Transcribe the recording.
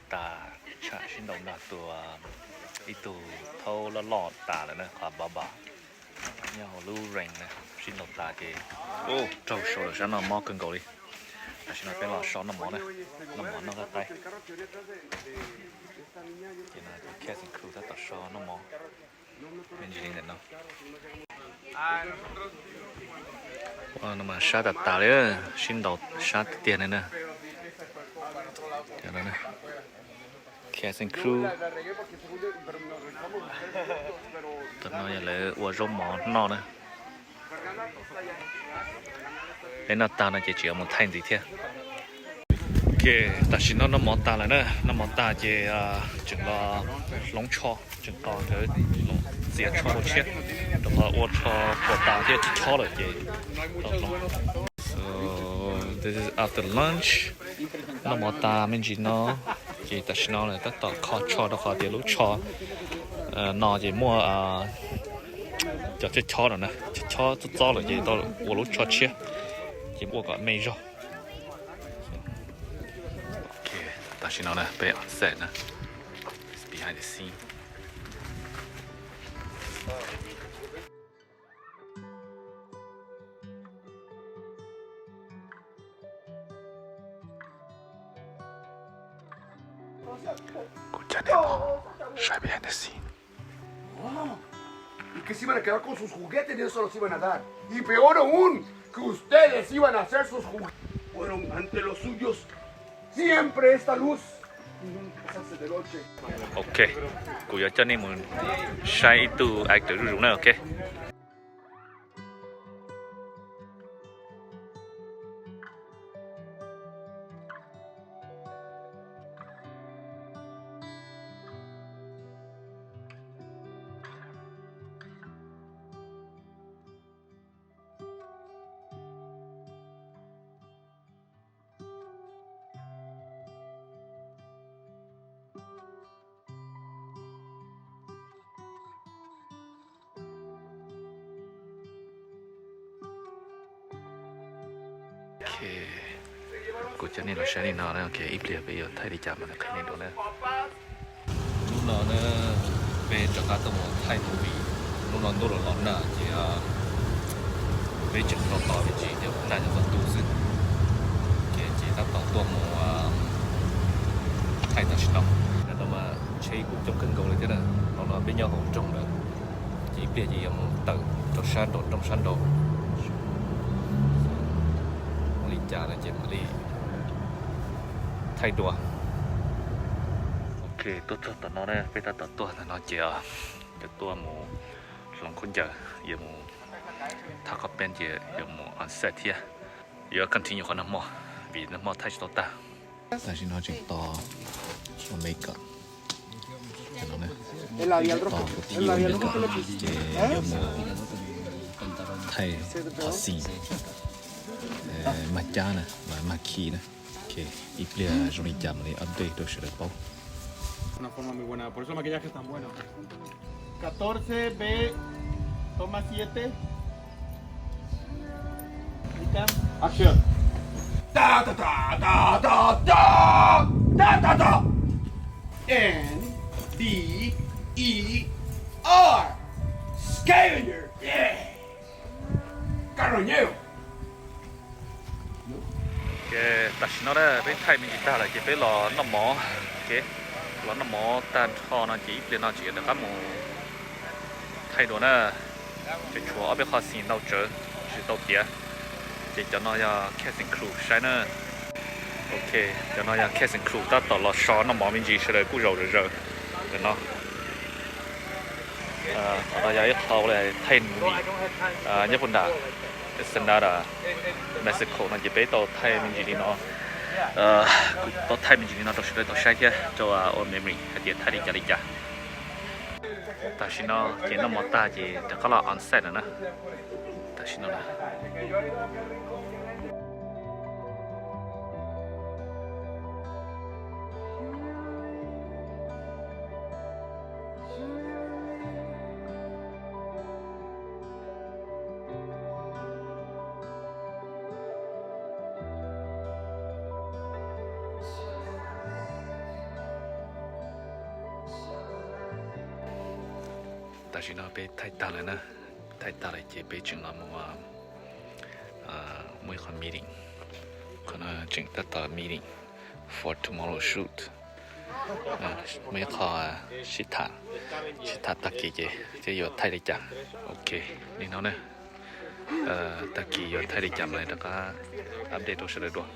Tas, tsham sib ntaus nrog tus, ib tug thaub loj loj tas lawm na, qhov Baba nyob hauv lub range na, sib ntaus tas ces raug saud lawm, sab noj mov kawg nkaus li. Tam sim no peb los so noj mov na, noj mov noj qab qaib. Ces no tus cabin crew tab tom so noj mov me ntsis li ntawm no. Ua no mas sab tas tas li, sib ntaus sab tiag tiag li na. Cabin crew, tam no yog lawv ua zaub mov noj na. Peb noj tag no ces tseem yuav mus thaij ntxiv thiab. Ok, tam sim no noj mov tag lawm na, noj mov tag ces tseem los hloov tsho, tseem tos nkawd los txiav tsho tshiab, rau qhov ua tsho puas tas thiab chob lawm ces tau hloov. So, this is after lunch. Noj mov tas me ntsis no ces tam sim no lawv tab tom kho tsho rau qhov tias lub tsho no ces muaj cov chob chob no na, chob chob txob txob lawm ces tau ua lub tsho tshiab ces ua kom me zog. Tam sim no na peb on set na, behind the scene. Kuv cov niam hmov saib behind the scene. Y que se iban a quedar con sus juguetes y no se los iban a dar. Y peor aún, que ustedes iban a hacer sus juguetes. Fueron ante los suyos. Siempre esta luz. Nunca se hace de noche. Ok, kuv yuav coj nej mus saib ib tug actor zuj zus na, ok. Ok, kuv coj nej los saib li no, ib pliag peb yuav thaij li cas mas qhia nej dua na. Hnub no na, peb rov qab tuaj mus thaij movie, hnub no ntuj los los nag ces peb tseem tos tos me ntsis ces nag nyob txog tu xwb. Ces ces tab tom tuaj mus thaij tam sim no. Nim no mas tsheb kuj coob kawg nkaus li thiab na, no los peb nyob hauv nroog lawm, ces ib pliag ces yuav mus tawm rau sab nraum nroog sab nraud. Ua li cas no ces mam li thaij dua. Ok, tuaj txog tom no na, peb tab tom tuaj tom no ces yuav tuaj mus hloov khaub ncaws, yuav mus thaj qhov peb ces yuav mus on set thiab. Yuav continue qhov nag hmo, vim nag hmo thaij tsis tau tag. Tam sim no tseem tos ua makeup, tos kuv tij ua makeup ces yuav mus thaij qhov scene, mag cab na, mag khi na. Ok, ib pliag zoo li cas mam li update rau sawv daws paub. Una forma muy buena, por eso el maquillaje es tan bueno. Catorce B, toma siete. Action. Ta, ta, ta, ta, ta, ta. Ta, ta, ta. N, D, E, R. Scavenger. Yeah. Kab nrog nyeb. Tam sim no na peb thaij me ntsis tag lawm ces peb los noj mov. Ok, los noj mov tag nrho no ces ib pliag no ces yuav rov qab mus thaij dua na. Ces tshuav ob peb qho scene ntau tsawv tsis tau tiav. Ces cov no yog cast and crew saib na. Ok, cov no yog cast and crew tab tom los so noj mov me ntsis, sawv daws kuj zaum zom zaws ntawm no. Qhov no yog ib qho ua li thaij movie nyob puag nram Ensenada, Mexico no ces peb tau thaij me ntsis li no. Kuv tau thaij me ntsis li no rau sawv daws tau saib thiab rau ua memory hais tias thaij li cas li cas. Tam sim no ces noj mov tag ces rov qab los on set lawm na. Tam sim no na. Tam sim no peb thaij tag lawm na, thaij tag lawm ces peb tseem los mus muaj ib qho meeting, qhov no tseem tab tom meeting for tomorrow shoot. Muaj ib qho sib tham, sib tham tag kis ces thiaj yuav thaij li cas. Ok, li no na, tag kis yuav thaij li cas mam li rov qab update rau sawv daws dua.